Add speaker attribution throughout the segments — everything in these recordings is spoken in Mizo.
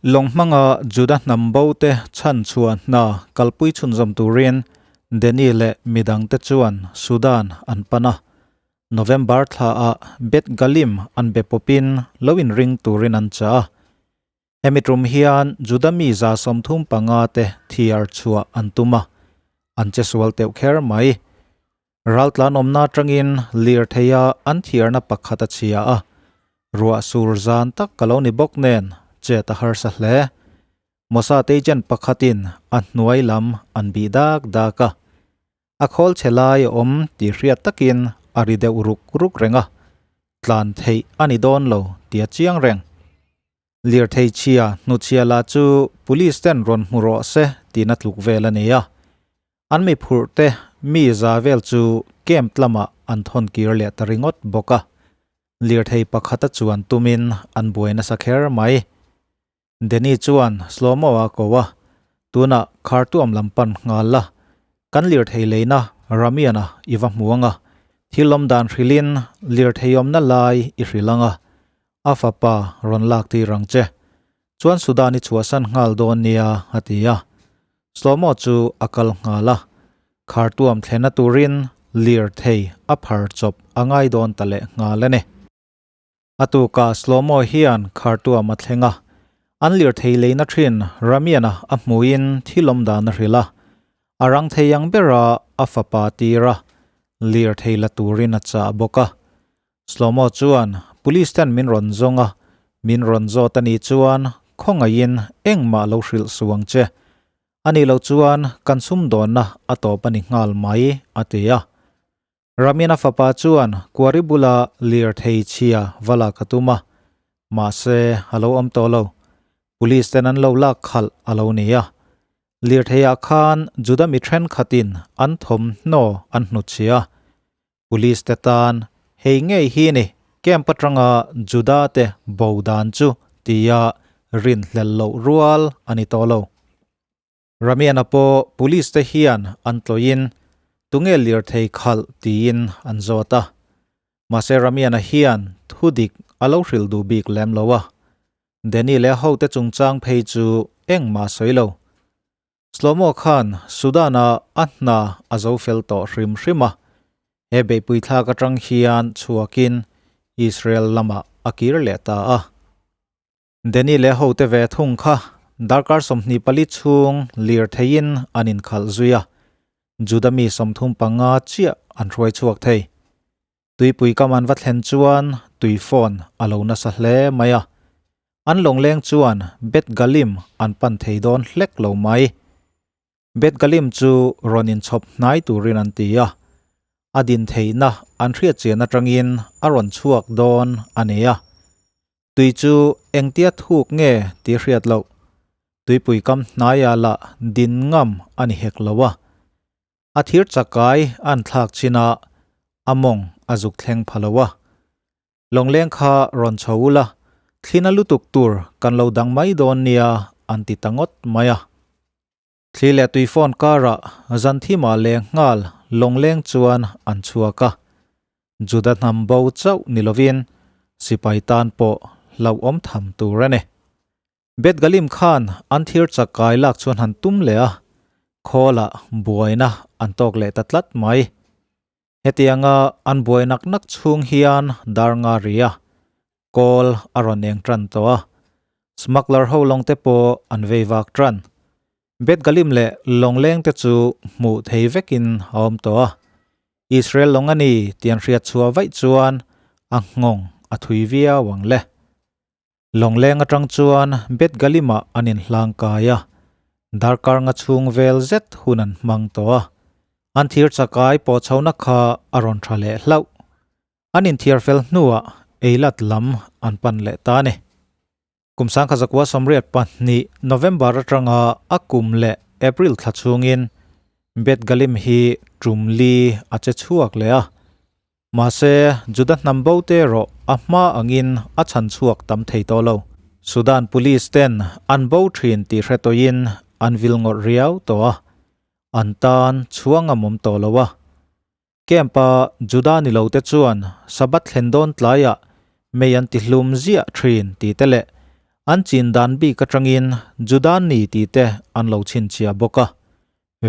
Speaker 1: Lawng hmanga Juda hnam bo te chhan chhuah hna kalpui chhunzawm turin Danny leh midangte chuan Sudan an pan a. November thla ah Bet Galim an be pawpin lo inring turin an chah a. Hemi tum hian Juda mi 35 te thiar chhuah an tum a, an che sual teuh kher mai. Raltlan awmna atangin lirtheia an thiarna pakhat a chhia a, ruah sur zan tak ka lo ni bawk nen chet a harsa hle. Mossad agent pakhatin a hnuai lam an bih dak dak a, a khawl chhe lai a awm tih hriat takin a ri deuh ruk ruk reng a, tlan theih a ni dawn lo tih a chiang reng. Lirthei chhia hnuchhia lah chu police ten rawn hmu rawh se tihna tluk vel a ni a. An mi phurh te mi za vel chu camp lamah an thawn kir leh ta ringawt bawk a. Lirthei pakhata chuan tumin an buai nasa kher mai. Danny chuan Slomo a ko a, Tunah Khartoum lam pan nghal la, kan lirthei leina Ramiana i va hmu ang a, thil awm dan hrilhin lirthei awmna lai i hrilh ang a, a fapa rawn lak tir ang che. Chuan Sudan i chhuahsan nghal dawn nia a ti a. Slomo chu a kal nghal a, Khartoum thlenna turin lirthei a phar chawp a ngai dawn ta leh nghal a ni. A tukah Slomo hian Khartoum a thleng a, an lirthei leina thin Ramiana a hmuhin thil awm dan a hrilh a, a rang thei ang bera a fapa tir a, lirthei la turin a chah bawk a. Slomo chuan Police ten min rawn zawng a, min rawn zawt a nih chuan khawngaihin engmah lo hrilh suh ang che. A nih loh chuan kan sumdawnna a tawp a ni nghal mai, a ti a. Ramina fapa chuan Kuari bula lirthei chhia va lak a tum a, mahse a lo awm tawh lo. Police ten an lo lak khalh a lo ni a. Lirtheiah khan Juda mi thenkhatin an thawmhnaw an hnutchhia a. Police te tan hei ngei hi ni camp atanga Juda te bo dan chu tia rinhlelh loh rual a ni tawh lo. Ramiana pawh police te hian an tlawhin tunge lirthei khalh tiin an zawt a. Mahse Ramiana hian thudik a lo hrilh duh bik lem lo a. Danny leh a hote chungchang phei chu engmah sawi lo. Slomo khan Sudan-a a hna a zo fel tawh hrim hrim a, he beihpui thlak atang hian chhuakin Israel lamah a kir leh ta a. Danny leh hote ve thung kha darkar 24 chhung lirtheiin an inkhalh zui a, Juda mi 35 chiah an hruai chhuak thei. Tuipui kam an va thlen chuan tui phone a lo nasa hle mai a, an lawngleng chuan Bet Galim an pan thei dawn hlek lo mai. Bet Galim chu rawn inchhawp hnai turin an ti a, a din theihna an hriat chian atangin a rawn chhuak dawn a ni a. Tui chu engtia thuk nge tih hriat loh, tuipui kam hnaia lah din ngam a ni hek lo a. A thir chakai an thlak chin a, a mawng a zuk thleng pha lo a. Lawngleng kha rawn chho ula, thlina lutuk tur kan lo dang mai dawn nia an ti ta ngawt mai a. Thli leh tui phone karah Zanthima leh nghal lawngleng chuan an chhuak a. Juda hnam bo chauh ni lovin sipai tan pawh hlauhawm tham tur a ni. Bet Galim khan an thir chakai lak chuan han tum leh a, khawlah buaina an tawk leh ta tlat mai. Hetianga an buai nak nak chhung hian dar nga ri a, kawl a rawn eng tan tawh a, smuggler ho lawng te pawh an vei vak tan. Bet Galim leh lawngleng te chu hmuh thei vekin a awm tawh a, Israel lawng a ni tih an hriat chhuah vaih chuan a nghawng a thui viau ang le. Lawngleng atang chuan Bet Galim-ah an inhlang kai a, darkar nga chhung vel zet hun an hmang tawh a. An thir chakai pawh chhohna kha a rawn tha leh hlauh. An inthiar fel hnuah Eilat lam an pan leh ta a ni. Kum 1982 November atanga a kum leh April thla chhungin Bet Galim hi tum li a che chhuak leh a. Mahse, Juda hnam bo te erawh a hma angin a chhan chhuak tam thei tawh lo. Sudan Police ten an bo thin tih hre tawhin an vil ngawrh riau tawh a, an tan chhuang a mawm tawh lo a. Camp-a Juda ni lo te chuan Sabbath thlen dawn tlaiah mei an ti hlum ziah thin tih te leh. An chin dan bik atangin Juda ni tih te an lo chhinchhiah bawk a,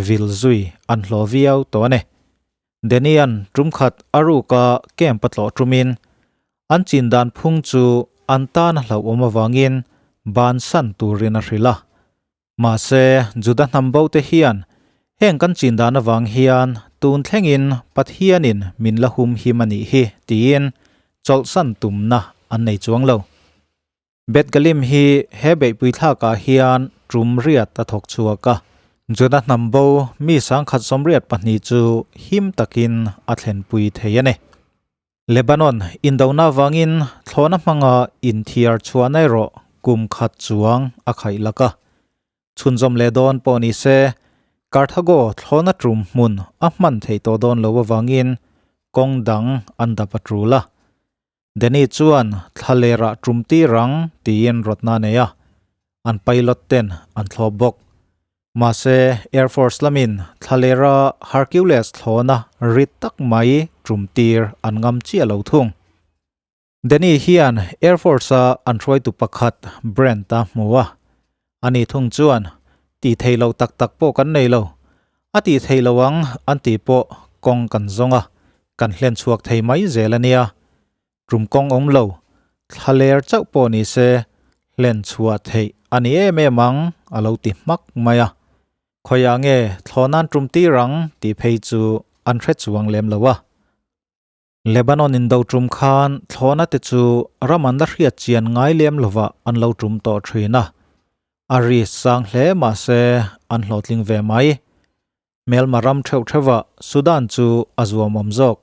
Speaker 1: vil zui an hlawh viau tawh a ni. Denian tum khat a ruka camp a tlawh tumin an chin dan phung chu an tan a hlauhawm avangin bansan turin a hrilh a. Mahse, Juda hnam bo te hian heng kan chin dan avang hian tun thlengin Pathianin min la hum him a nih hi tiin chawlhsan tumna an nei chuang lo. Beth Galim hi he beihpui thlakah hian tum riat a thawk chhuak a, Juda hnam bo mi 1072 chu him takin a thlenpui thei a ni. Lebanon indona avangin thlawhna hmanga inthiar chhuahna erawh kum khat chuang a khaih lak a. Chhunzawm leh dawn pawh ni se, Carthago thlawhna tum hmun a hman theih tawh dawn lo avangin kawng dang an dap a tul a. Danny chuan thlalerah tum tir ang tiin rawtna a nei a, an pilot ten an thlawp bawk. Mahse, Air Force lamin thlalera Hercules thlawhna rit tak mai tum tir an ngam chiah lo thung. Danny hian Air Force-a an hruaitu pakhat Brent a hmu a, ani thung chuan, Tih theih loh tak tak pawh kan nei lo. A tih theih lo ang an tih pawh kawng kan zawng a, kan hlen chhuak thei mai zel a nia. Tum kawng awm lo, thlaler chauh pawh ni se hlen chhuah theih a ni em em ang a lo ti hmak mai a. Khawiah nge thlawhnan tum tir ang tih phei chu an hre chuang lem lo a. Lebanon in do tum khan thlawhna te chu ram an la hriat chian ngai lem lovah an lo tum tawh thin a. A risk sang hle mahse an hlawhtling ve mai. Hmelma ram theuh theuhah Sudan chu a zuamawm zawk.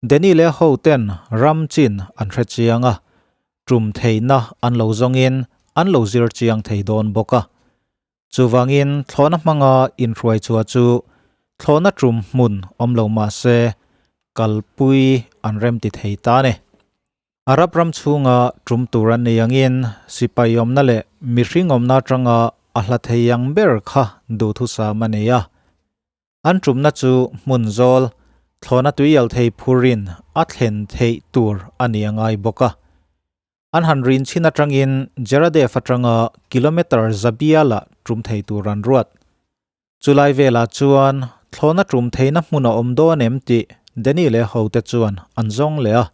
Speaker 1: Danny leh ho ten ram chin an hre chiang a, tum theihna an lo zawngin an lo zir chiang thei dawn bawk a. Chuvangin thlawhna hmanga inhruai chhuah chu thlawhna tum hmun awm lo mah se kalpui an remti thei ta a ni. Arab ram chhunga tum tur an nei angin sipai awmna leh mihring awmna atanga a hla thei ang ber kha duhthusam a nei a. An tumna chu hmun zawl, thlawhna tuial thei phurin a thlen theih tur a ni a ngai bawk a. An han rin chhin atangin Jeradef atanga kilometre zabiala tum thei tur an ruat. Chulai velah chuan thlawhna tum theihna hmun a awm dawn em tih Danny leh hote chuan an zawng leh a.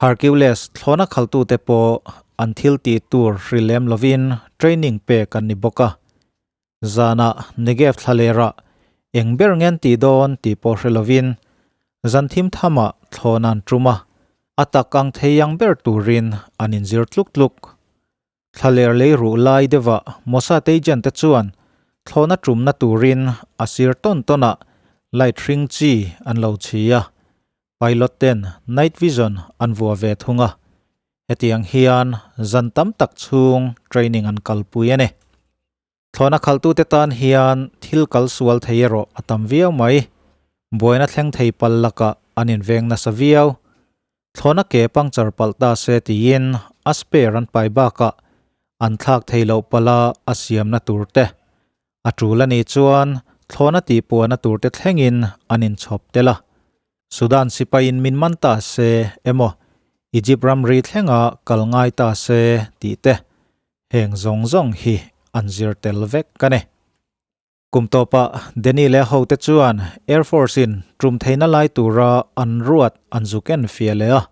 Speaker 1: Hercules thlawhna khaltute pawh an thil tih tur hri lem lovin training pek an ni bawk a. Zanah Negev thlalerah eng ber ngen tih dawn tih pawh hre lovin zan thim thamah thlawhna an tum a, a tak ang thei ang ber turin an inzir tluk tluk. Thlaler lei ruh lai deuhah Mossad agent te chuan thlawhna tumna turin a sir tawn tawnah light hring chi an lo chhi a, pilot ten night vision an vuah ve thung a. Hetiang hian zan tam tak chhung training an kalpui a ni. Thlawhna khalhtute tan hian thil kal sual thei erawh a tam viau mai. Buaina thleng thei pal lakah an inveng nasa viau. Thlawhna ke puncture palh ta se tiin a spare an pai bakah an thlak thei loh pala a siamna tur te. A tul a nih chuan thlawhna tihpuahna tur te thlengin an inchhawp tel a. Sudan sipaiin min man ta se emaw Egypt ramri thlenga kal ngai ta se tih te heng zawng zawng hi an zir tel vek a ni. Kum tawpah Danny leh hote chuan Air Force in tum theihna lai tura an ruat an zuk en fiah leh a,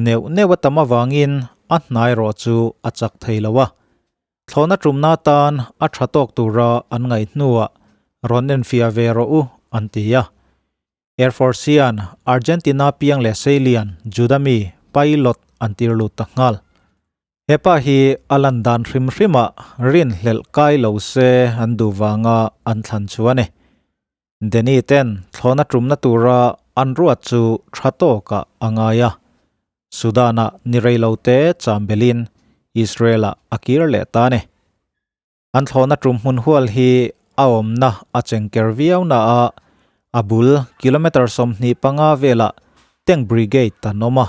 Speaker 1: neuh neuh a tam avangin a hnai rawh chu a chak thei lo a. Thlawhna tumna atan a tha tawk tura an ngaih hnuah rawn en fiah ve rawh u an ti a. Air Force hian Argentina piang leh Seilian Juda mi pilot an tir lut ta nghal. Hepa hi a lan dan hrim hrimah rinhlelh kai lo se an duh vanga an thlan chu a ni. Danny ten thlawhna tumna tura an ruat chu tha tawkah a ngai a. Sudan-ah ni rei lo te cham belin Israel-ah a kir leh ta a ni. An thlawhna tum hmun hual hi a awmna a chengker viau na a, a bul kilometre 25 velah Tank Brigade an awm a.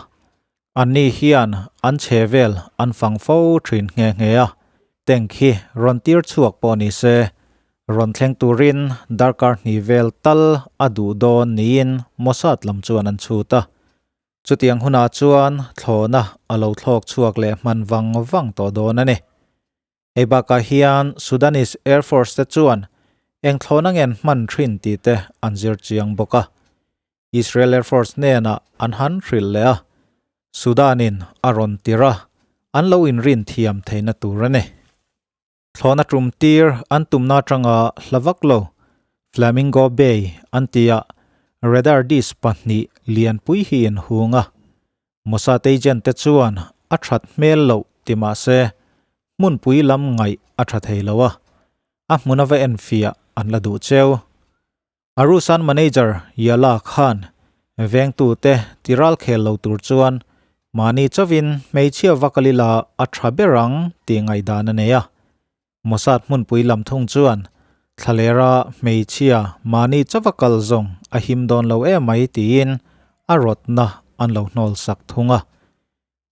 Speaker 1: Anni hian an chhe vel an fang fo thin nghe nghe a, tank hi rawn tir chhuak pawh ni se, rawn thleng turin darkar hnih vel tal a duh dawn niin Mossad lam chuan an chhut a. Chutiang hunah chuan thlawhna a lo thlawk chhuak leh hman vang vang tawh dawn a ni. Hei bakah hian Sudanese Air Force te chuan eng thlawhna ngen hman thin tih te an zir chiang bawk a. Israel Air Force hnenah an han hrilh leh a, Sudan-in a rawn tir a, an lo inrin thiam theihna tur a ni. Thlawhna tum tir an tumna atanga hla vak lo, Flamingo Bay an tia radar dish pahnih lianpui hi inhung a, Mossad agent te chuan a that hmel loh ti mah se hmunpui lam ngaih a tha thei lo a, a hmun a va enfiah an la duh cheu. Arusan manager Yala khan vengtute ti ral khel lo tur chuan mahni chauhin hmeichhia va kal ila a tha ber ang tih ngaihdan a nei a. Mossad hmunpui lam thung chuan thlalera hmeichhia mahni chauha kal zawng a him dawn lo emai tiin a rawtna an lo hnawl sak thung a.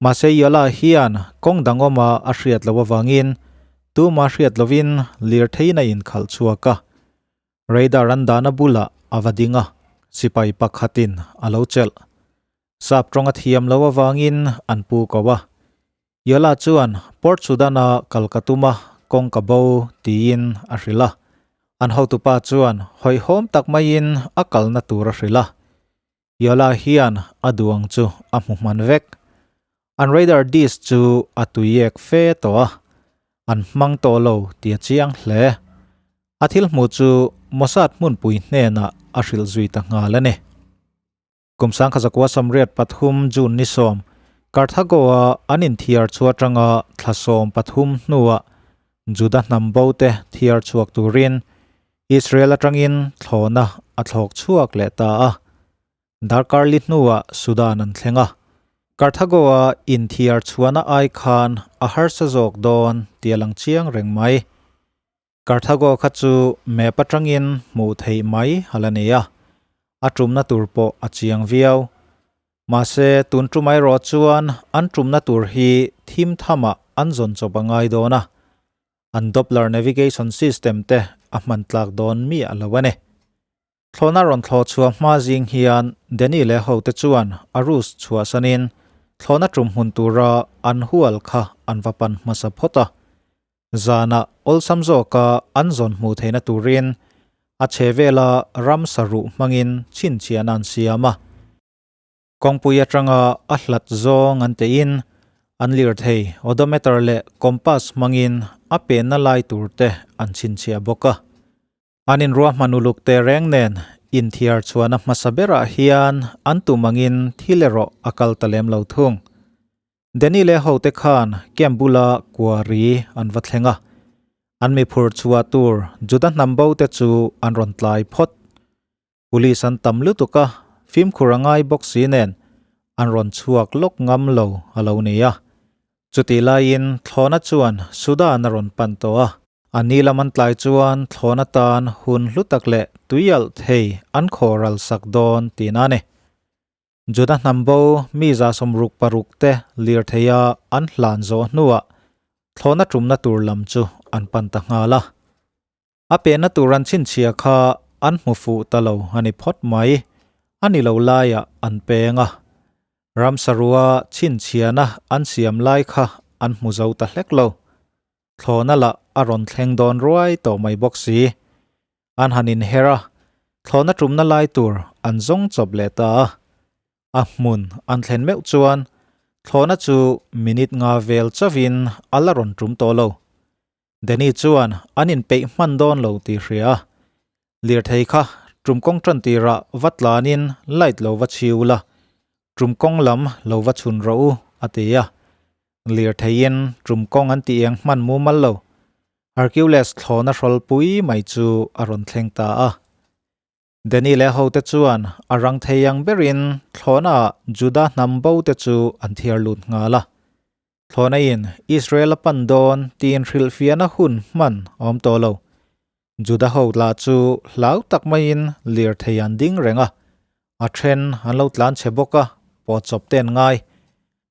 Speaker 1: Mahse Yola hian kawng dang awma a hriat loh avangin tuma hriat lovin lirtheiin a inkhalh chhuak a. Radar an dahna bulah a va ding a, sipai pakhatin a lo chelh. Sap tawng a thiam loh avangin an pu ko a. Yola chuan Port Sudan-a kal ka tum a, kawng ka bo tiin a hrilh a. An hotupa chuan hawihhawm tak maiin a kalna tur a hrilh a. Yola hian a duang chu a hmu hman vek. An radar dish chu a tuiek fe tawh a, an hmang tawh lo tih a chiang hle. A thil hmuh chu Mossad hmunpui hnenah a hrilh zui ta nghal a ni. Kum sangkhazakua 83 June ni sawm, Karthago-a an inthiar chu atanga thla 13 hnuah Juda hnam bo te thiar chhuak turin Israel atangin thlawhna a thlawk chhuak leh ta a. Darkar li hnuah Sudan an thleng a. Karthago-a inthiar chhuahna ai khan a harsa zawk dawn tih a lang chiang reng mai. Karthago kha chu map atangin hmuh theih mai a la nei a, a tumna tur pawh a chiang viau. Mahse, tun tum erawh chuan an tumna tur hi thim thamah an zawn chawp a ngai dawn a, an Doppler navigation system te a hman tlak dawn miah lo a ni. Thlawhna rawn thlawh chhuah hma zing hian Danny leh hote chuan Arus chhuahsanin thlawhna tum hmun tura an hual kha an va pan hmasa phawt a. Zanah awlsam zawka an zawn hmuh theihna turin a chhe vela ram saruh hmangin chhinchhiahna an siam a. Kawngpui atanga a hlat zawng an teihin an lirthei odometer leh compass hmangin a penna lai tur te an chhinchhiah bawk a. An inruahman uluk te reng nen inthiar chhuahna hmasa berah hian an tum angin thil erawh a kal ta lem lo thung. Danny leh hote khan camp bula kua ri an va thleng a, an mi phur chhuah tur Juda hnam bo te chu an rawn tlai phawt. Police an tam lutuk a, fimkhur a ngai bawk si nen an rawn chhuak lawk ngam lo a lo ni a. Chutih laiin thlawhna chuan Sudan a rawn pan tawh a. A ni lam an tlai chuan thlawhna tan hun hlu tak leh tuialh thei an khawhral sak dawn tihna a ni. Juda hnam bo mi 66 te lirtheia an hlan zawh hnuah thlawhna tumna tur lam chu an pan ta nghal a. A pehna tur an chhinchhia kha an hmu fuh ta lo a ni phawt mai. A ni lo laiah an peng a. Ramsarua chhinchhiana an siam lai kha an hmu zo ta hlek lo. Thlawhna lah a rawn thleng dawn ruai tawh mai bawk si. An han inher a, thlawhna tumna lai tur an zawng chawp leh ta a. A hmun an thlen meuh chuan thlawhna chu minute nga vel chauhin a la rawn tum tawh lo. Danny chuan an inpeih hman dawn lo tih hria a, lirthei kha tum kawng tan tirah va tlanin light lo va chhiu la, tum kawng lam lo va chhun rawh u, a ti a. Lirtheiin tum kawng an tih eng hman mumal lo. Hercules thlawhna hrawlpui mai chu a rawn thleng ta a. Danny leh hote chuan a rang thei ang berin thlawhnaah Juda hnam bo te chu an thiar lut nghal a. Thlawhnain Israel a pan dawn tiin hrilhfiahna hun hman a awm tawh lo. Juda ho lah chu hlau tak maiin lirthei an ding reng a, a then an lo tlan chhe bawk a, pawhchawp te an ngai.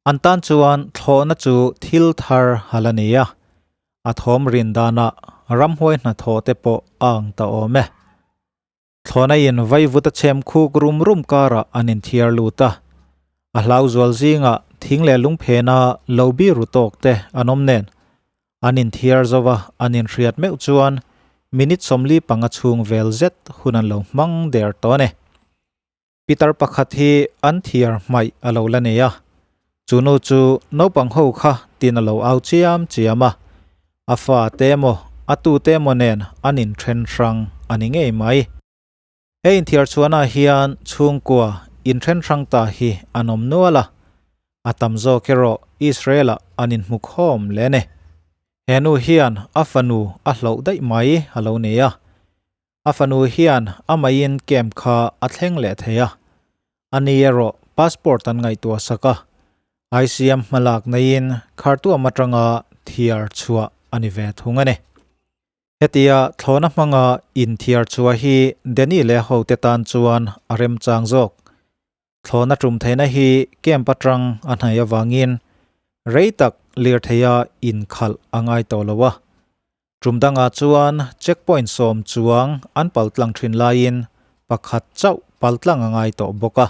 Speaker 1: An tan chuan thlawhna chu thil thar a la ni a, a thawm rin danah ramhuai hnathawh te pawh a ang ta awm e. Thlawhna in vaivut a chhem khuk rum rum karah an inthiar lut a, a hlau zual zingah thing leh lungphena lo biru tawk te an awm nen. An inthiar zova an inhriat meuh chuan minute 45 chhung vel zet hun an lo hmang der tawh a ni. Pitar pakhat hi an thiar hmaih a lo la nei a, chu nu chu naupang ho kha tin a lo au chiam chiam a, a fa te emaw a tu te emaw nen an inthen hrang a ni ngei mai. He inthiar chhuanah hian chhungkua inthen hrang ta hi an awm nual a, a tam zawk erawh Israel-ah an inhmu khawm hle a ni. He nu hian a fanu a hloh daih mai a lo ni a, a fanu hian amaiin camp kha a thleng leh thei a, ani erawh passport an ngaihtuah sak a, ICM hmalak neiin Khartoum atanga thiar chhuah a ni ve thung a ni. Hetia thlawhna hmanga inthiar chhuah hi Danny leh hote tan chuan a remchang zawk. Thlawhna tum theihna hi camp atang a hnaih avangin rei tak lirtheia inkhalh a ngai tawh lo a. Tum dangah chuan checkpoint sawm chuang an paltlang thin laiin pakhat chauh paltlang a ngai tawh bawk a.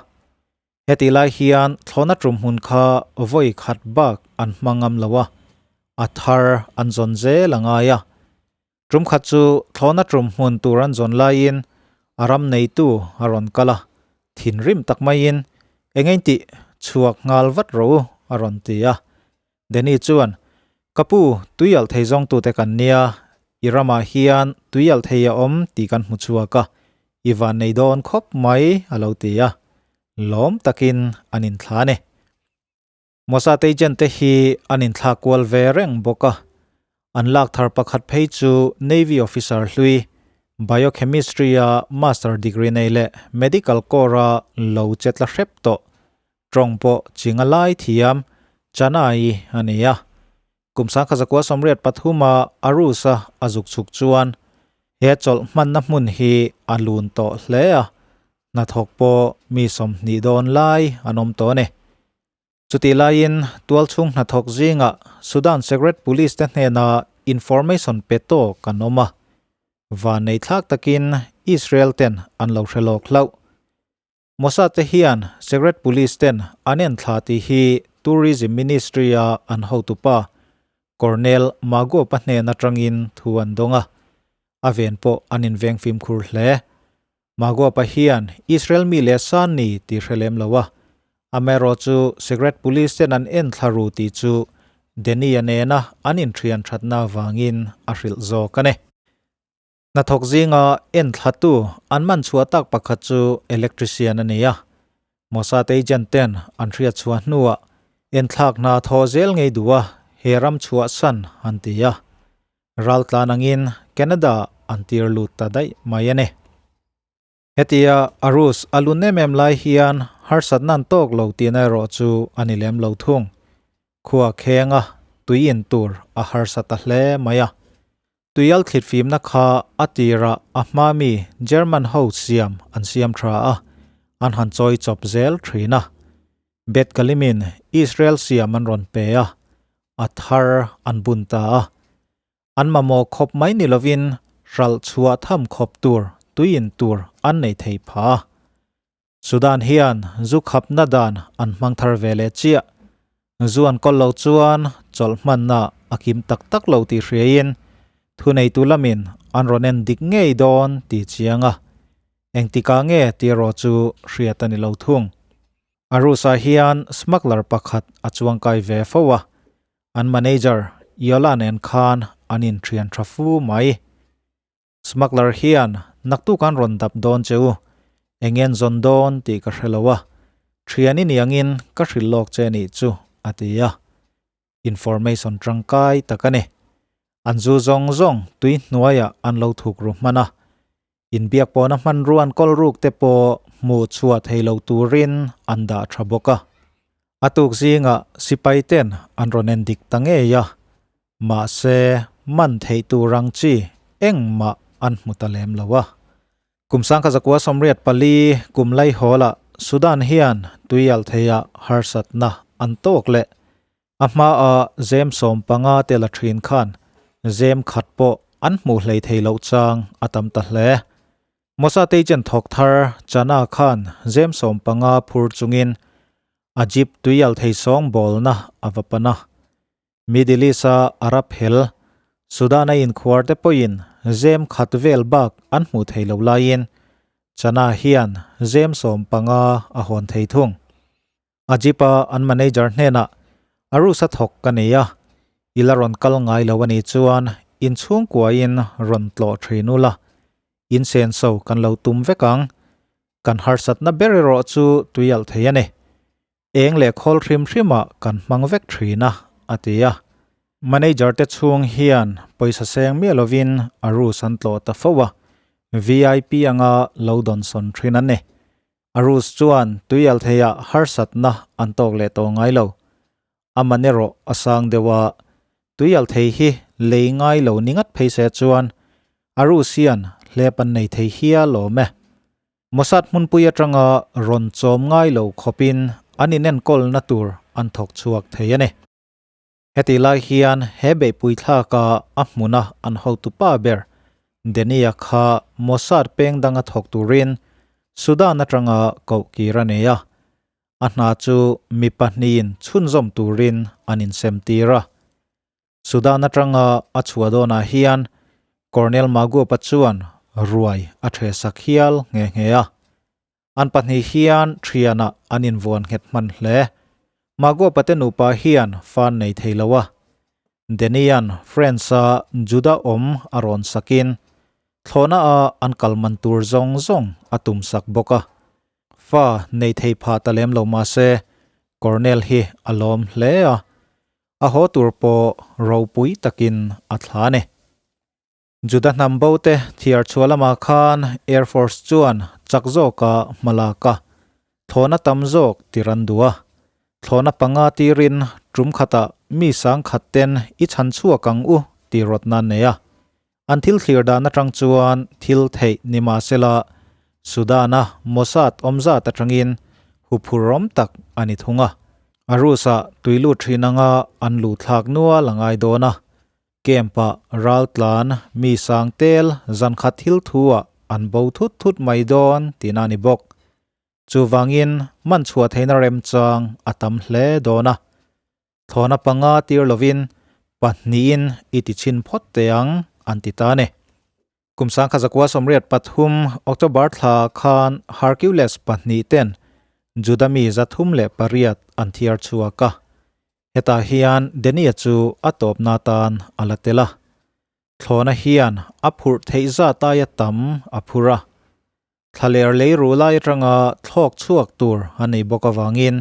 Speaker 1: Hetih lai hian thlawhna tum hmun kha vawi khat bak an hma ngam lo a, a thar an zawn zel a ngai a. Tum khat chu thlawhna tum hmun tur an zawn laiin a ram neitu a rawn kal a, thinrim tak maiin, Eng engtih chhuak nghal vat rawh u, a rawn ti a. Danny chuan, Ka pu, tui alh thei zawngtute kan nia, i ramah hian tui alh thei a awm tih kan hmu chhuak a, i van nei dawn khawp mai, a lo ti a. Lawm takin an inthla a ni. Mossad agent te hi an inthla kual ve reng bawk a, an lak thar pakhat phei chu Navy officer hlui, Biochemistry-a master degree nei leh Medical Corps-a lo che tla hrep tawh, tawng pawh chinga lai thiam Chanai a ni a. Kum 1983-a Arus-a a zuk chhuk chuan he chawlh hmanna hmun hi a lun tawh hle a, hnathawk pawh mi 20 dawn lai an awm tawh a ni. Chutih laiin tualchhung hnathawk zingah Sudan Secret Police te hnena information pe tawk an awm a, van nei thlak takin Israel ten an lo hre lawk hlauh. Mossad te hian Secret Police ten an en thla tih hi Tourism Ministry a an hotupa Colonel Magopa hnen atangin thu an dawng a, a ven pawh an inveng fimkhur hle. Magopa hian Israel mi leh san ni tih hre lem lo a, amaherawh chu Secret Police ten an en thla ru tih chu Danny-a nena an inthian thatna avangin a hrilh zawk a ni. Hnathawk zinga enthlatu an man chhuah tak pakhat chu electrician a ni a. Mossad agent ten an hriat chhuah hnuah enthlak hna thaw zel ngei duh a, he ram chhuah san an ti a. Raltlan angin Canada an tir lut ta daih mai a ni. Hetia Arus a lun em em lai hian harsatna an tawk lo tihna erawh chu a ni lem lo thung. Khua khenga tui in tur a harsa ta hle mai a. Tuial thlit fimna kha a tirah a hma mi German ho siam an siam tha a, an han chawi chawp zel thin a. Bet Galimin Israel siam an rawn pe a, a thar an bun ta a. An mamawh khawp mai ni lovin hralh chhuah tham khawp tur tui in tur an nei thei pha a. Sudan hian zu khapna dan an hmang thar ve leh chiah. Zu an kawl lo chuan chawlh hmanna a kim tak tak lo tih hriaiin thuneitu lamin an rawn en dik ngei dawn tih chiang a. Engtikah nge tih erawh chu hriat a ni lo thung. Arus-ah hian smuggler pakhat a chuangkai ve fo a, An manager Yola nen khan an inthian tha fu mai. Smuggler hian naktuk an rawn dap dawn che u, engen zawn dawn tih ka hre lo a, thian i ni angin ka hrilh lawk che nih chu a ti a. Information tangkai tak a ni. An zu zawng zawng tui hnuaiah an lo thuk ru hman a. Inbiak pawhna hmanrua an kawl ruk te pawh hmuh chhuah thei lo turin an dah tha bawk a. A tuk zingah sipai ten an rawn en dik ta ngei a, mahse man theih tur ang chi engmah an hmu ta lem lo a. Kum 1984 kum laihawlah Sudan hian tuialh theiah harsatna an tawk leh. A hmaa zem 15 te la thin khan zem khat pawh an hmuh hlei thei loh chang a tam ta hle. Mossad agent thawk thar Chana khan zem 15 phur chungin a jeep tuial thei sawng bawlna a va pan a. Middle East-a Arab hel. Sudan-a inkhuar te pawhin zem khat vel bak an hmuh theih loh laiin Chana hian zem 15 a hawn thei thung. Ajip-a an manager hnenah, Arusa thawk ka nei a, i la rawn kal ngai lo a nih chuan inchhungkuain rawn tlawh thin ula, insenso kan lo tum vek ang. Kan harsatna ber erawh chu tuialh thei a ni. Eng leh khawl hrim hrimah kan hmang vek thin a, a ti a. Manager te chhung hian pawisa seng miah lovin Arus an tlawh ta fo a, VIP anga lo dawnsawn thin an ni. Arus chuan tuialtheiah harsatna an tawk leh tawh ngai lo. A man erawh a sang deuh a, tuialthei hi lei ngai lo ni ngat phei se chuan Arus hian hlep an nei thei hial awm e. Mossad hmunpui atanga rawn chawm ngai lo khawpin an inenkawlna tur an thawk chhuak thei a ni. Hetih lai hian he beihpui thlaka a hmuna an hotupa ber Denia kha Mossad peng danga thawk turin Sudan atanga koh kir a nei a. A hna chu mi pahnihin chhunzawm turin an insemtir a. Sudan atanga a chhuah dawnah hian Colonel Maguapa chuan ruai a ṭhe sak hial nghe nghe a. An pahnih hian ṭhianah an invuan nghet hman hle. Maguapa te nupa hian fan nei thei lo a. Denian France-a Juda awm a rawn sakin thlawhna a an kal man tur zawng zawng a tum sak bawk a. Fa nei thei phah ta lem lo mahse Colonel hi a lawm hle a. A haw tur pawh ropui takin a thla a ni. Juda hnam bo te thiar chhuah lamah khan Air Force chuan chak zawka hma lak a, thlawhna tam zawk tir an duh a. Thlawhna panga tirin tum khatah mi sangkhat ten i chhan chhuak ang u tih rawtna an nei a. An thil thlir dan atang chuan thil theih ni mahsela Sudan-a Mossad awm zat atangin huphurawm tak a ni thung a. A Rus-ah tui lut thin anga an luh thlak nual a ngai dawn a. Camp-ah ral tlan mi sang tel zan khat thil thu-ah an bo thut thut mai dawn tihna a ni bawk. Chuvangin man chhuah theihna remchang a tam hle dawn a. Thlawhna panga tir lovin pahnihin i ti chhin phawt teh ang, an ti ta a ni. Kum 1983 October thla khan Hercules pahnih ten Juda mi 308 an thiar chhuak a. Hetah hian Denia chu a tawpna atan a la tel a. Thlawhna hian a phurh theih zat aia tam a phur a. Thlaler lei ru lai atanga thlawk chhuak tur a nei bawk avangin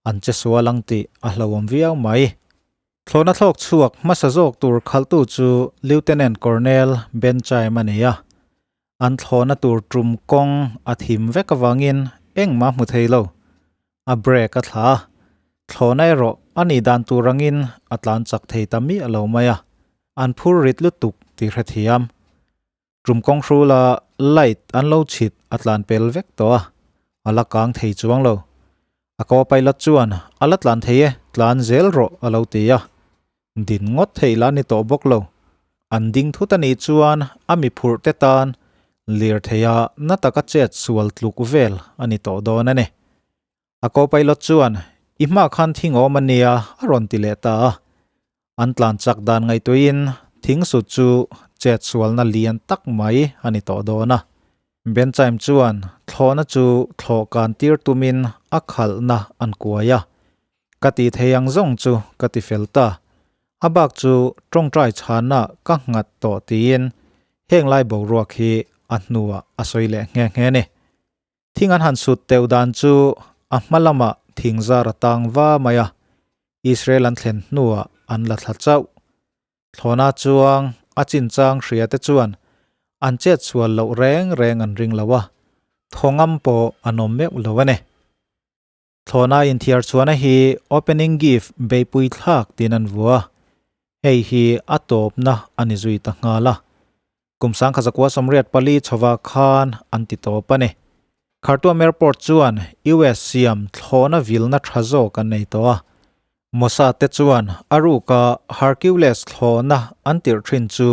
Speaker 1: an che sual ang tih a hlauhawm viau mai. Thlawhna thlawk chhuak hmasa zawk tur khalhtu chu Lieutenant Colonel Ben Chaim a ni a. An thlawhna tur tum kawng a thim vek avangin engmah hmu thei lo. A brake a thla a, thlawhna erawh a nih dan tur angin a tlan chak thei ta miah lo mai a, an phur rit lutuk tih hrethiam. Tum kawng hrula light an lo chhit a tlan pel vek tawh a, a la kang thei chuang lo. A co-pilot chuan a la tlan thei e, tlan zel rawh a lo ti a. Din ngawt theih lah ni tawh bawk lo. An ding thut a nih chuan a mi phurh te tan lirtheia na taka chet sual tluk vel a ni tawh dawn a ni. A co-pilot chuan, I hma khan thing awm a nia, a rawn ti leh ta a. An tlan chak dan ngaihtuahin thing sut chu chet sualna lian tak mai a ni tawh dawn a. Benchaim chuan thlawhna chu thlawh kan tir tumin a khalhna an kuai a. Ka ti thei ang zawng chu ka ti fel ta. A bak chu tawngtai chhana ka nghat tawh tiin heng lai boruak hi a hnuah a sawi leh nghe nghe a ni. Thing an han sut teuh dan chu a hma lamah thing zar a tang va mai a, Israel an thlen hnuah an la thla chauh. Thlawhna chuang a chinchang hria te chuan an chet chhual loh reng reng an ring lo a, thawngam pawh an awm meuh lo a ni. Thlawhna inthiar chhuahna hi opening gift beihpui thlak tiin an vua a, hei hi a tawpna a ni zui ta nghal a. Kum 1984 chhova khan an ti tawp a ni. Khartoum Airport chuan US siam thlawhna vilna tha zawk an nei tawh a. Mossad te chuan a ruka Hercules thlawhna an tirh thin chu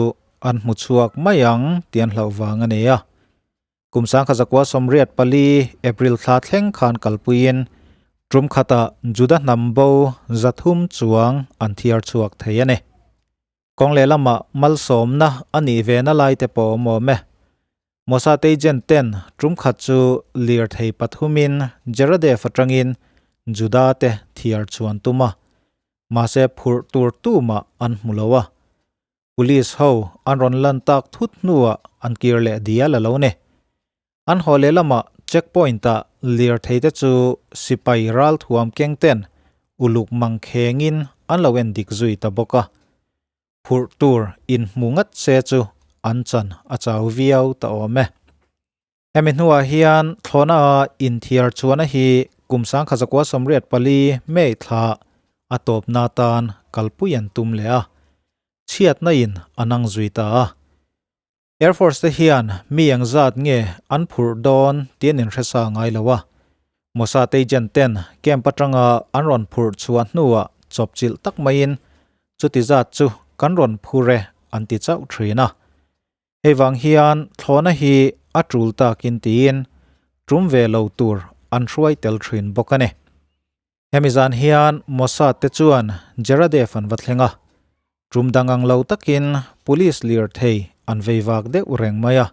Speaker 1: an hmu chhuak mai ang tih an hlauh vang a ni a. Kum 1984 April thla thleng khan kalpuiin tum khatah Juda hnam bo 300 chuang an thiar chhuak thei a ni. Kawng lehlamah malsawmna a nih ve na lai te pawh awm awm e. Mossad agent ten tum khat chu lirthei pathumin Jeradev atangin Juda te thiar chuan tum a, mahse phurh tur tumah an hmu lo a. Police ho an rawn lan tak thut hnuah an kir leh dial a lo ni. An haw leh lamah checkpoint ah lirthei te chu sipai ralthuam keng ten uluk mang khengin an lo en dik zui ta bawk a. Phurh tur inhmu ngat se chu an chan a chau viau ta awm e. Hemi hnuah hian thlawhna a inthiar chhuahna hi kum 1984 May thla a tawpna atan kalpui an tum leh a, chhiatna in a nang zui ta a. Air Force te hian mi eng zat nge an phurh dawn tih an inhresa ngai lo a, Mossad agent ten camp atanga an rawn phurh chhuah hnuah chawpchilh tak maiin chuti zat chu kan rawn phur e an ti chauh thin a. Hei vang hian thlawhna hi a tul takin tiin tum ve lo tur an hruai tel thin bawk a ni. Hemi zan hian Mossad te chuan Jeradev an va thleng a, tum dang ang lo takin police lirthei an vei vak deuh reng mai a.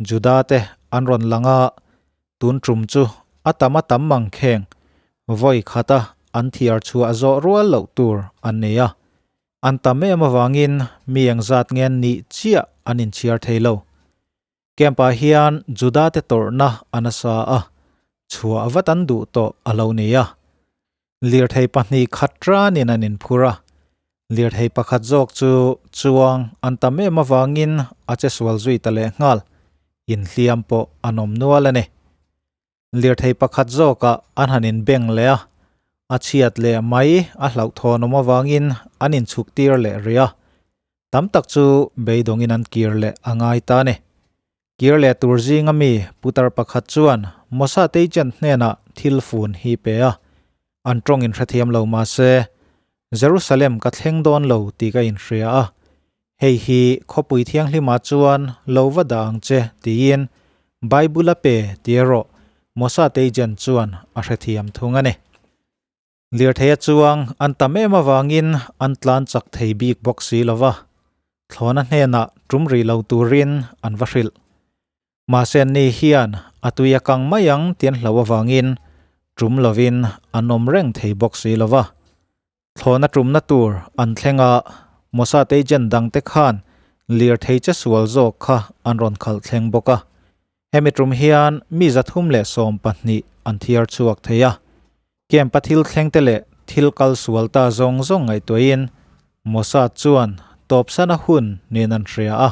Speaker 1: Juda te an rawn lang a, tun tum chu a tam a tam mang kheng, vawi khata an thiar chhuah zawh rual loh tur an nei a. An tam em avangin mi engzat ngen nih chiah an inchhiar thei lo. Camp-ah hian Juda te tawrhna a nasa a, chhuah vat an duh tawh a lo ni a. Lirthei pahnih khat ranin an inphur a, lirthei pakhat zawk chu chuang an tam em avangin a che sual zui ta leh nghal, inhliam pawh an awm nual a ni. Lirthei pakhat zawkah an han inbeng leh a, a chhiat leh mai a hlauhthawn awm avangin an inchhuk tir leh rih a. Tam tak chu beidawngin an kir leh a ngai ta a ni. Kir leh tur zinga mi putar pakhat chuan Mossad agent hnenah thil fun hi pe a, an tawng inhrethiam lo mahse Jerusalem ka thleng dawn lo tih ka inhria a, Hei hi khawpui thianghlimah chuan lo va dah ang che tiin Bible a pe ti erawh Mossad agent chuan a hrethiam thung a ni. Lirtheia chuang an tam em avangin an tlan chak thei bik bawk si lo va, thlawhna hnenah tum rih lo turin an va hrilh. Mahse anni hian a tui a kang mai ang tih an hlauh avangin tum lovin an awm reng thei bawk si lo va. Thlawhna tumna tur an thleng a, Mossad agent dangte khan lirthei che sual zawk kha an rawn khalh thleng bawk a. Hemi tum hian mi 312 an thiar chhuak thei a. Camp-a thil thlengte leh thil kal sual ta zawng zawng ngaihtuahin Mossad chuan tawpsana hun niin an hria a.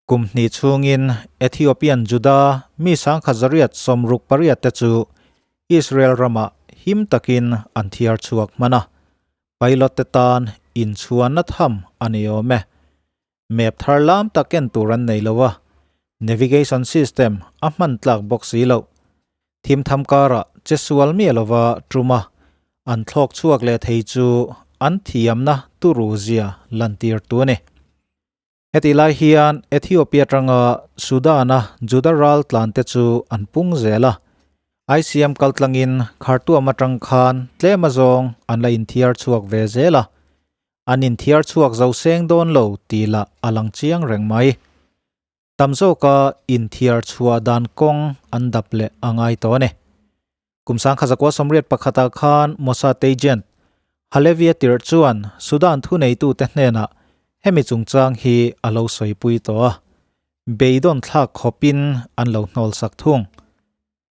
Speaker 1: Kum hnih chhungin Ethiopian Juda mi 1168 te chu Israel ramah him takin an thiar chhuak hman a, pilot te tan inchhuanna tham a ni awm e. Map thar lam tak en tur an nei lo a, navigation system a hman tlak bawk si loh. Thim tham karah che sual miah lova tum a, an thlawk chhuak leh thei chu an thiamna turu zia lantir tu a ni. Hetih lai hian Ethiopia atanga Sudan-a Juda ral tlante chu an pung zel a, ICM kaltlangin Khartoum atang khan tlem azawng an la inthiar chhuak ve zel a, an inthiar chhuak zo seng dawn lo tih lah a lang chiang reng mai. Tam zawka inthiar chhuah dan kawng an dap leh a ngai tawh a ni. Kum 1981 ah khan Mossad agent Halevia tirh chuan Sudan thuneitute hnenah hemi chungchang hi a lo sawipui tawh a, beidawn thlak khawpin an lo hnawlsak thung.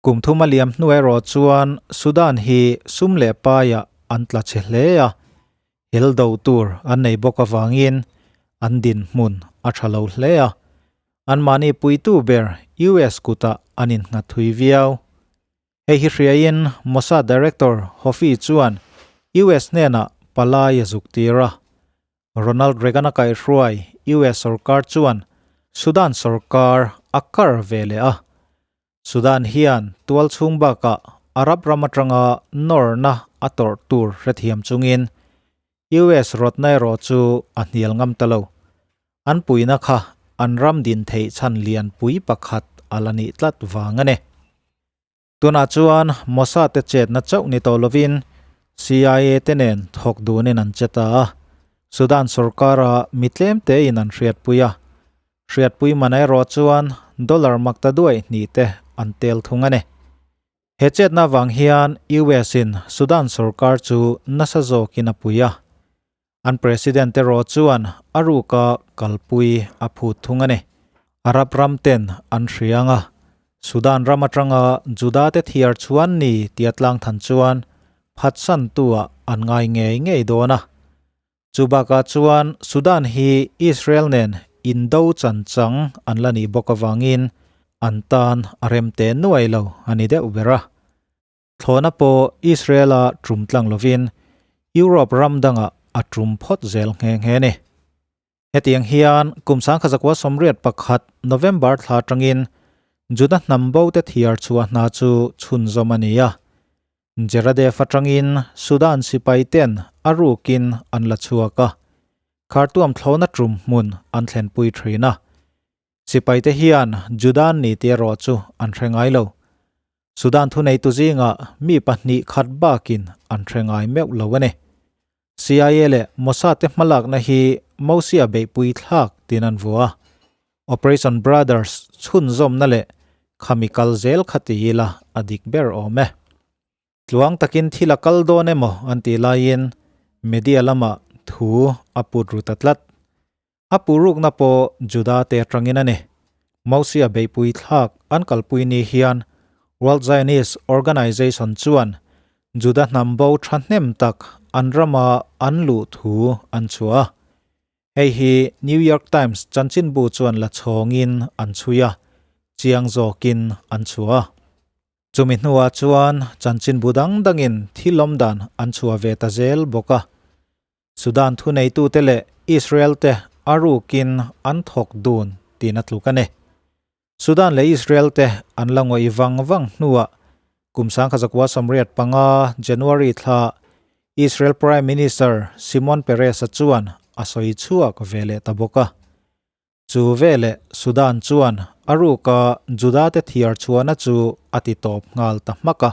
Speaker 1: Kum thum a liam hnu erawh chuan Sudan hi sum leh paiah an tla chhe hle a, hel do tur an nei bawk avangin an dinhmun a tha lo hle a, anmahni puitu ber US kutah an innghat thui viau. Hei hi hriain Mossad Director Hofi chuan US hnenah palai a zuk tir a. Ronald Reagan a kaihhruai US sorkar chuan Sudan sorkar a kar ve leh a. Sudan hian tual chhung bakah Arab ram atanga nawrna a tawrh tur hrethiam chungin US rawtna erawh chu a hnial ngam ta lo. An puina kha an ram din theih chhan lianpui pakhat a la nih tlat vang a ni. Tunah chuan Mossad te chetna chauh ni tawh lovin CIA te nen thawk dunin an che ta a. Sudan sorkara mi tlem tein an hriatpui a, hriatpui man erawh chuan dollar maktaduaih hnih te an tel thung a ni. He chetna vang hian US in Sudan sorkar chu nasa zawkin a pui a, an president erawh chuan a ruka kalpui a phut thung a ni. Arab ram ten an hriang a, Sudan ram atanga Juda te thiar chuan ni tia tlang than chuan phatsantu-ah an ngai ngei ngei dawn a. Chu bakah chuan Sudan hi Israel nen indo chan chang an la nih bawk avangin an tan a rem teh nuai lo a ni deuh ber a. Thlawhna pawh Israel-a tum tlang lovin Europe ram dangah a tum phawt zel nghe nghe a ni. Hetiang hian kum sangkhazakua sawmriat pakhat November thla atangin Juda hnam bo te thiar chhuah hna chu chhunzawm a ni a. Jeradef atangin Sudan sipai ten a rukin an la chhuak a, Khartoum thlawhna tum hmun an thlenpui thin a. Sipai te hian Judan ni tih erawh chu an hre ngai lo. Sudan thuneitu zingah mi pahnih khat bakin an hre ngai meuh lo a ni. CIA leh Mossad te hmalakna hi Mosia beihpui thlak tiin an vua a. Operation Brothers chhunzawmna leh khami kal zel kha ti ila a dik ber awm e. Tluang takin thil a kal dawn emaw an tih laiin media lamah thu a put ru ta tlat. A purukna pawh Juda te atangin a ni. Mosia beihpui thlak an kalpui ni hian World Zionist Organization chuan Juda hnam bo thahnem tak an rama an luh thu an chhuah a. Hei hi New York Times chanchinbu chuan la chhawngin an chhui a, chiang zawkin an chhuah a. Chumi hnuah chuan chanchinbu dang dangin thil awm dan an chhuah ve ta zel bawk a. Sudan thuneitute leh Israel te a rukin an thawk dun tiin a tluk a ni. Sudan leh Israel te an la ngawih vang vang hnuah kum sangkhazakua sawmriat panga January thla Israel Prime Minister Shimon Peres-a chuan a sawi chhuak ve leh ta bawk a. Chu veleh Sudan chuan a ruka Juda te thiar chhuahna chu a ti tawp nghal ta hmak a.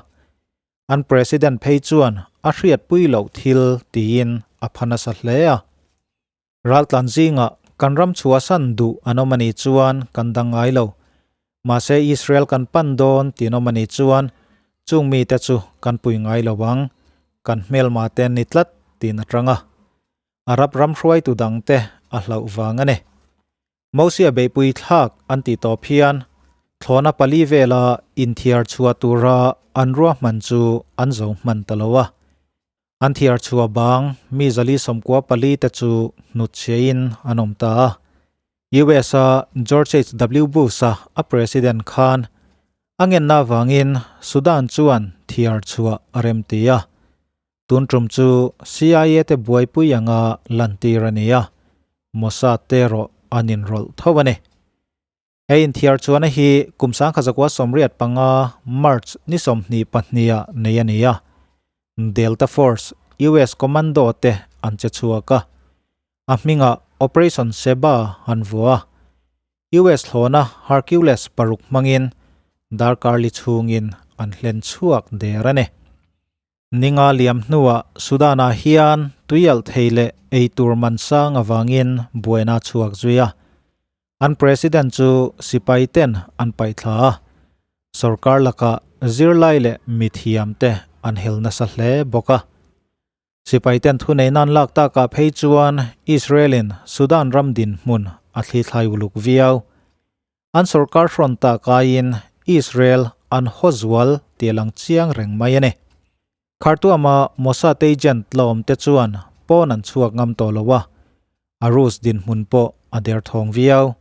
Speaker 1: An President phei chuan a hriatpui loh thil tiin a pha nasa hle a. Raltlan zingah kan ram chhuahsan duh an awm a nih chuan kan dang ngai lo. Mahse Israel kan pan dawn tiin awm a nih chuan chung mite chu kan pui ngai lo ang, kan hmelma te an ni tlat tiin a tang a. Arab ram hruaitu dangte a hlauh vang a ni. Mosia beihpui thlak an tih tawp hian thlawhna pali vela inthiar chhuah tura an ruahman chu an zo hman ta lo a. An thiar chhuah bang mi zali sawmkua pali te chu hnutchhiain an awm ta a. US-a George HW Bush-a a president khan a ngenna avangin Sudan chuan thiar chhuah a remti a. Tun tum chu CIA te buaipui anga lantir a ni a, Mossad te erawh an inrawlh tho a ni. He inthiar chuana hi kum sangkhazakua sawmriat panga March ni sawmhnih pahniha nei a ni a, Delta Force, US Commando te an che chhuak a, a hmingah Operation Sheba an vuah a, US hlawna Hercules paruk hmangin darkar li chhungin an hlen chhuak der a ni. Ninga liam hnuah Sudan-ah hian tuialh thei leh eitur man sang avangin buaina a chhuak zui a. An President chu sipai ten an paihthla a, sorkar lakah zirlai leh mithiam te an hel nasa hle bawk a. Sipai ten thuneihna an lak takah phei chuan Israel-in Sudan ram dinhmun a thlithlai uluk viau. An sorkar hrawn tak aiin Israel an haw zual tih a lang chiang reng mai a ni. Khartoum-a Mossad agent la awm te chuan pawn an chhuak ngam tawh lo a, Arus dinhmun pawh a derthawng viau.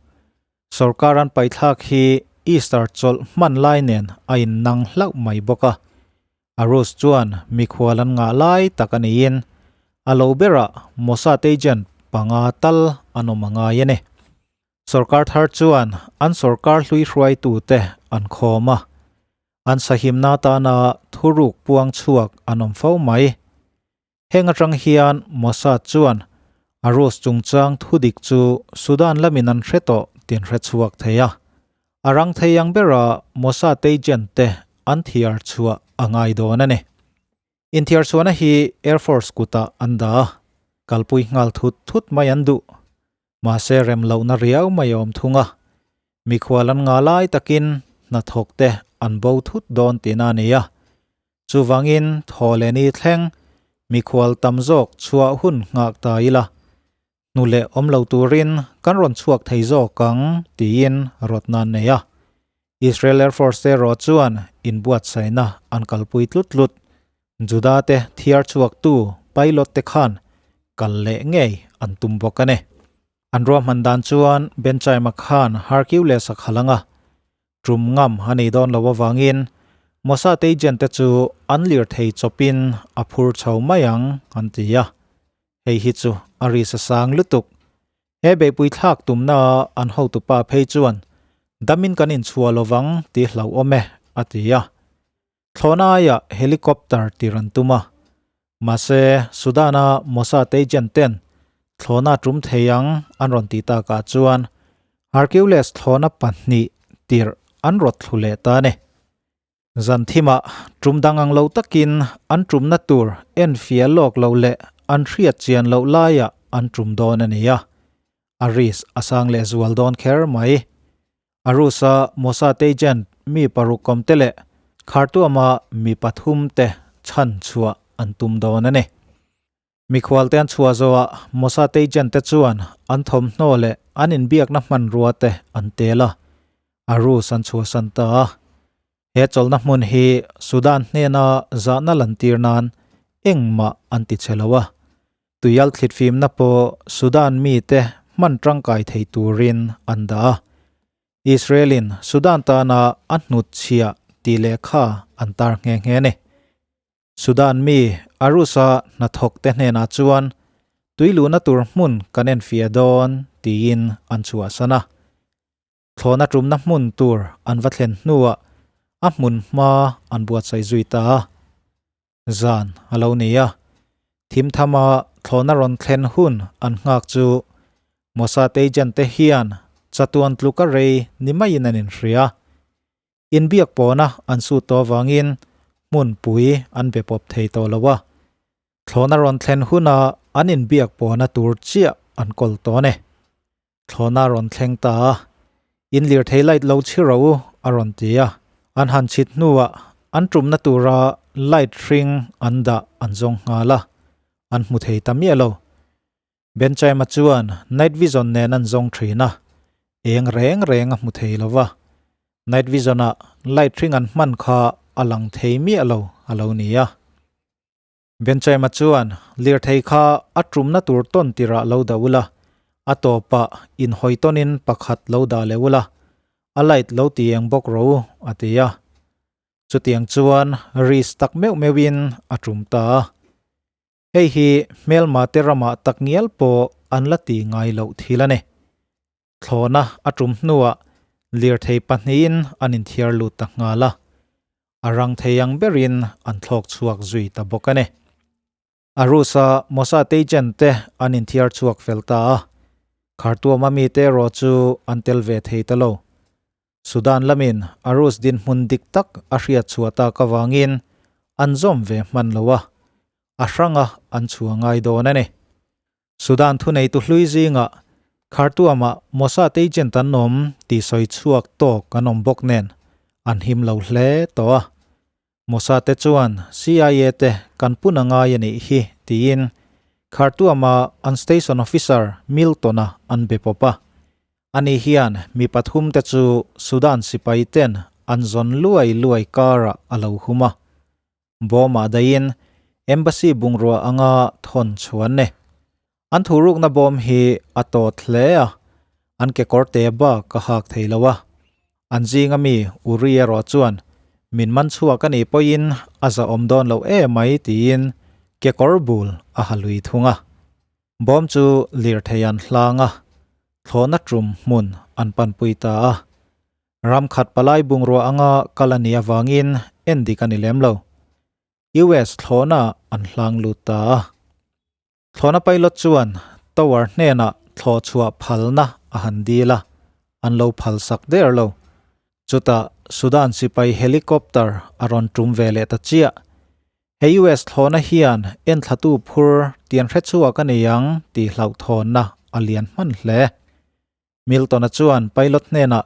Speaker 1: Sorkar an paithlak hi Easter chawlh hman lai nen a innang hlauh mai bawk a, Arus chuan mikhual an ngah lai tak a niin a lo berah Mossad agent panga tal an awm a ngai a ni. Sorkar thar chuan an sorkar hlui hruaitute an khawm a, an sahimna atana thuruk puang chhuak an awm fo mai. Heng atang hian Mossad chuan Arus chungchang thudik chu Sudan lamin an hre tawh tih an hre chhuak thei a. A rang thei ang bera Mossad agent te an thiar chhuah a ngai dawn a ni. Inthiar chhuahna hi Air Force kutah an dah a. Kalpui nghal thut thut mai an duh. Mahse rem lohna riau mai a awm thung a. Mikhual an nga lai takin hnathawk te an bo thut dawn tihna a ni a. Chuvangin thaw leh ni thleng mikhual tam zawk chhuah hun nghak ta ila. Hnu leh awm lo turin kan rawn chhuak thei zawk ang tiin rawtna an nei a. Israel Air Force te erawh chuan inbuatsaihna an kalpui tlut tlut. Juda te thiar chhuaktu pilot te khan kal leh ngei an tum bawk a ni. An ruahman dan chuan Benchaima khan Hercules a khalh ang a, tum ngam a nei dawn lo avangin Mossad agent te chu an lirthei chawpin a phur chho mai ang an ti a. Hei hi chu a ri sa sang lutuk. He beihpui thlak tumna an hotupa phei chuan damin kan inchhuah lovang tih hlauhawm e a ti a. Thlawhna aiah helicopter tir an tum a. Mahse, Sudan-a Mossad agent ten thlawhna tum thei ang an rawn tih takah chuan Hercules thlawhna pahnih tirh an rawt thlu leh ta a ni. Zan thimah tum dang ang lo takin an tumna tur enfiah lawk loh leh an hriat chian loh laiah an tum dawn a ni a, a risk a sang leh zual dawn kher mai. Arus-a Mossad agent mi paruk kawmte leh Khartoum-a mi pathumte chhan chhuah an tum dawn a ni. Mikhualte an chhuah zawhah Mossad agent te chuan an thawmhnaw leh an inbiakna hmanrua te an tel a, Arus an chhuahsan ta a. He chawlhna hmun hi Sudan hnena zahna lantir nan engmah an ti che lo a, tuial thlitfimna pawh Sudan mite hman tangkai thei turin an dah a. Israel-in Sudan tana a hnutchhiah tih lehkha an tar nghe nghe a ni. Sudan mi Arus-a hnathawkte hnenah chuan tui luhna tur hmun kan enfiah dawn tiin an chhuahsan a. Thlawhna tumna hmun tur an va thlen hnuah a hmun hma an buatsaih zui ta a. Zan a lo ni a, thimthama thlawhna rawn thlen hun an nghak chu Mossad agent te hian chatuan tluka rei ni maiin an inhria. Inbiak pawna an sut tawh avangin hmunpui an be pawp thei tawh lo a, thlawhna rawn thlen huna an inbiak pawna tur chiah an kawl tawn e. Thlawhna rawn thleng ta a, In lirthei light lo chhi ro u a rawn ti a, an han chhit hnuah an tumna tura light hring an dah an zawng nghal a, an hmu thei ta miah lo. Benchaima chuan night vision nen an zawng thin a, eng reng reng a hmu thei lo va. Night vision ah light hring an hman kha a lang thei miah lo a lo ni a. Benchaima chuan lirthei kha a tumna tur tawn tirah lo dah ula, a tawpah inhawi tawnin pakhat lo dah leh ula, a light lo ti eng bawk rawh u a ti a. Chutiang chuan risk tak meuh meuhin a tum ta a. Hei hi hmelmate ramah takngial pawh an la ti ngai loh thil a ni. Thlawhna a tum hnuah lirthei pahnihin an inthiar lut ta nghal a, a rang thei ang berin an thlawk chhuak zui ta bawk a ni. Arus-a Mossad agent te an inthiar chhuak fel ta a, Khartoum-a mite erawh chu an tel ve thei ta lo. Sudan lamin Arus dinhmun dik tak a hriat chhuah tak avangin an zawm ve hman lo a, a hranga an chhuah ngai dawn a ni. Sudan thuneitu hlui zingah Khartoum-ah Mossad agent an awm tih sawi chhuak tawk an awm bawk nen an him lo hle tawh a. Mossad te chuan CIA te kan pun a ngai a nih hi tiin Khartoum-a an station officer Milton-a an be pawp a. Ani hian mi pathum te chu Sudan sipai ten an zawn luai luai karah a lo hum a. Bawmah daihin Embassy bungrua anga thawn chhuan ni. An thurukna bawm hi a tawt hle a, an kekawr te bak a hak thei lo a. An zinga mi Uri erawh chuan min man chhuak a nih pawhin a zahawm dawn loh emai tiin kekawr bul a ha lui thung a. Bawm chu lirthei an hlang a, thlawhna tum hmun an panpui ta a. Ram khat palai bungrua anga kal a nih avangin en dik a ni lem lo. US thlawhna an hlang lut ta a. Thlawhna pilot chuan tower hnenah thlawh chhuah phalna a han dil a, an lo phal sak der lo. Chutah Sudan sipai helicopter a rawn tum ve leh ta chiah. He US thlawhna hian enthlatu phur tian hrechhuak a nei ang tih hlauhthawnna a lian hman hle. Milton-a chuan pilot hnenah,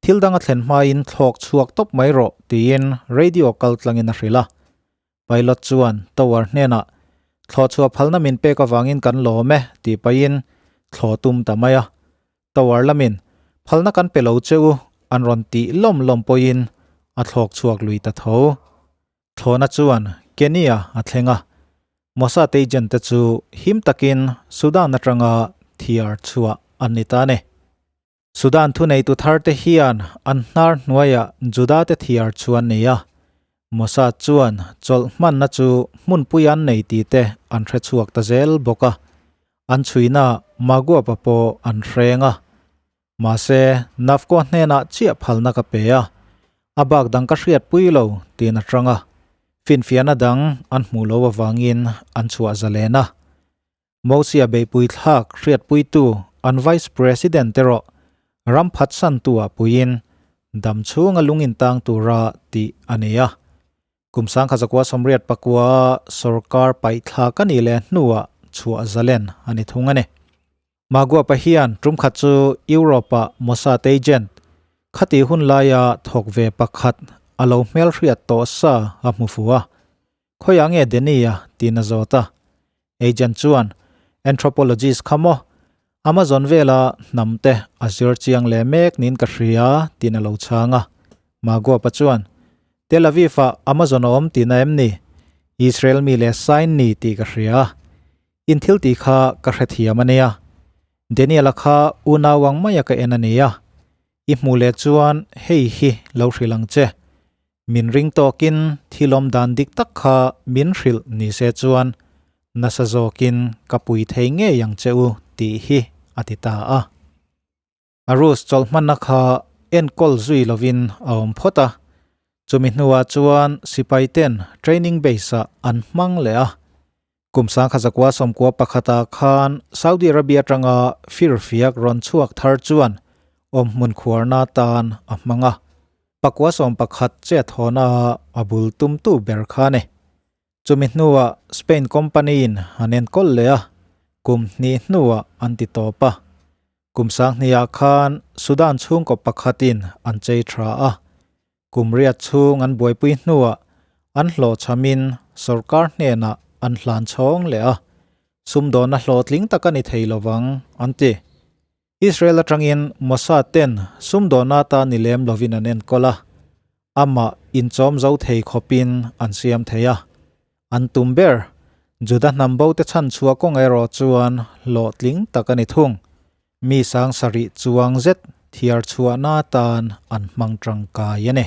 Speaker 1: Thil dang a thlen hmain thlawk chhuak tawp mai rawh, tiin radio kal tlangin a hrilh a. Pilot chuan tower hnenah, Thlawh chhuah phalna min pek avangin kan lawm e, tih pahin thlawh tum ta mai a. Tower lamin, Phalna kan pe lo che u, an rawn tih lawm lawm pawhin a thlawk chhuak lui ta tho. Thlawhna chuan Kenya a thleng a, Mossad agent te chu him takin Sudan atanga thiar chhuah an ni ta a ni. Sudan thuneitu thar te hian an hnar hnuaiah Juda te thiar chu an nei a, Mossad chuan chawlh hmanna chu hmunpui an nei tih te an hre chhuak ta zel bawk a, an chhuina Maguapa pawh an hreng a. Mahse, Nafko hnenah chiah phalna ka pe a, a bak dang ka hriatpui lo tiin a tang a, finfiahna dang an hmuh lo avangin an chhuah zalen a. Mosia beihpui thlak hriatpuitu an Vice President erawh ram phatsantu ah puiin dam chhunga lung intang tura tih a nei a. Kum 1989 a sorkar paihthlak a nih leh hnuah chhuah zalen a ni thung a ni. Maguapa hian tum khat chu Europe-ah Mossad agent, khati hun laia thawk ve pakhat a lo hmelhriat tawh sa a hmu fu a. Khawiah nge Danny-a tiin a zawt a. Agent chuan, Anthropologist kha maw? Amazon vela hnam te a zir chiang leh mek niin ka hria tiin a lo chhang a. Maguapa chuan, Tel Aviv-ah Amazon a awm tihna em ni? Israel mi leh Sign ni tih ka hria. In thil tih kha ka hrethiam a nia. Daniel-a kha unau ang maia ka en a nia. I hmuh leh chuan hei hi lo hrilh ang che. Min ring tawkin thil awm dan dik tak kha min hrilh ni se chuan nasa zawkin ka pui thei ngei ang che u tih hi a ti ta a. Arus chawlh hmanna kha enkawl zui lovin a awm phawt a, chumi hnuah chuan sipai ten training base ah an hmang leh a. Kum 1991 ah khan Saudi Arabia atanga firfiak rawn chhuak thar chuan awmhmun khuarna tan a hmang a, pakua 11 chet hawna a bul tumtu ber kha a ni. Chumi hnuah Spain company-in an enkawl leh a, kum hnih hnuah an ti tawp a. Kum 2000-ah khan Sudan chhungkaw pakhatin an chei tha a, kum riat chhung an buaipui hnuah an hlawhchhamin sorkar hnenah an hlan chhawng leh a, sumdawna hlawhtling tak a ni thei lovang an ti. Israel atangin Mossad ten sumdawna ata ni lem lovin an enkawl a, amah inchawm zo thei khawpin an siam thei a. An tum ber, Juda hnam bo te chhanchhuah kawng erawh chuan hlawhtling tak a ni thung. Mi 7000 chuang zet thiar chhuahna atan an hmang tangkai a ni.